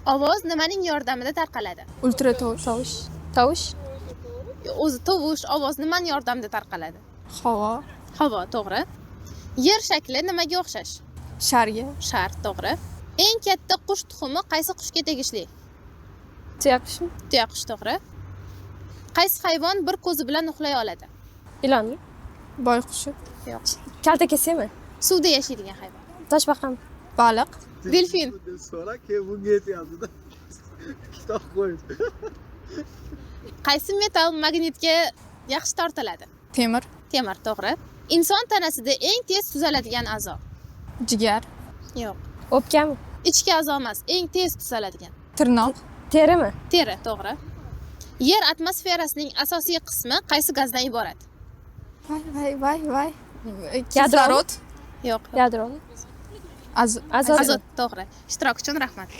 Ovoz nimaning yordamida tarqaladi? Ultra tovush. Tovush. Tovush. O'zi tovush, ovoz nimani yordamida tarqaladi? Havo. Havo, to'g'ri. Yer shakli nimaga o'xshash? Sharga. Shar, to'g'ri. Eng katta qush tuxumi qaysi qushga tegishli? Tuyaqushmi? Tuyaqush, to'g'ri. Qaysi hayvon bir ko'zi bilan uxlay oladi? Ilonmi? Boyqushi. Yo'q. Kaltakesakmi? Suvda yashaydigan hayvon. Toshbaqami? Baliq. Delfin. Deb so'ra, keyin bunga aytyapti-da. Kitob qo'ydi. Qaysi metall magnitga yaxshi tortiladi? Temir. Temir, to'g'ri. Inson tanasida eng tez tuzaladigan a'zo? Jigar. Yo'q. O'pkami? Ichki a'zo emas, eng tez tuzaladigan. Tirnoq. Terimi? Teri, to'g'ri. Yer atmosferasining asosiy qismi qaysi gazdan iborat? Voy voy voy voy. Yadromi? Kislorod. Yo'q. Yadromi? Azot. Azot. Azot, to'g'ri. Ishtirok uchun rahmat.